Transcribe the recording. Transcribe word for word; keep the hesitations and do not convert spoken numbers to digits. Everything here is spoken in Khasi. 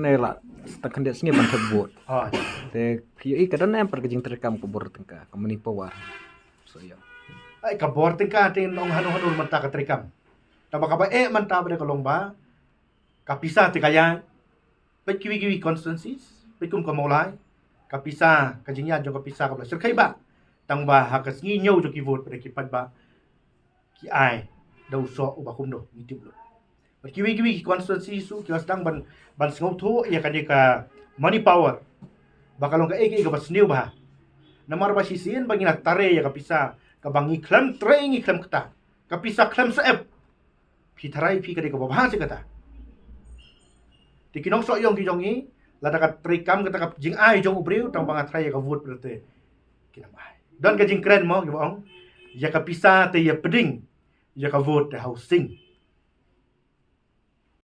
Ne la, sa ta khyndiat sngi ban thep vote. Ha. Te phi ïohi ka don em pat ka jingtrei kam ka bor tyngka, ka money power. So ïa. Ai, ka bor tyngka te ong hanu hanu mynta ka trei kam. Taba kaba eh mynta ba dei ka long ba ka pisa te ka ïaid. Peit kiwi kiwi constituencies, peit kum ka Mawlai. Ka pisa, ka jingïaid jong ka pisa ka ba la shyrkhei ba. Tang ba ha ka sngi hynñiew jong ki vote ba dei ki paidbah ki ai da u soh uba kumno ngi tip lut. Bad kiwi kiwi ki constituency su ki la sdang ban, ban sngewthuh ïa kane ka money power. Ba ka long kaei kaei kaba sniew bha. Namar ba shisien ba ngi la trei ïa ka pisa kaba ngi khlem trei ngi khlem kata. Ka pisa khlem syep. Phi tharai phi ka dei kaba bha seh kata. Te ki nongsoh ïong ki jong ngi, lada ka trei kam kata ka jingai jong u briew, tang ba nga tharai ïa ka vote ba te ki nang ai. Don ka jingkren mo kiba ong, ïa ka pisa te ïa pdeng, ïa ka vote te ha u sing.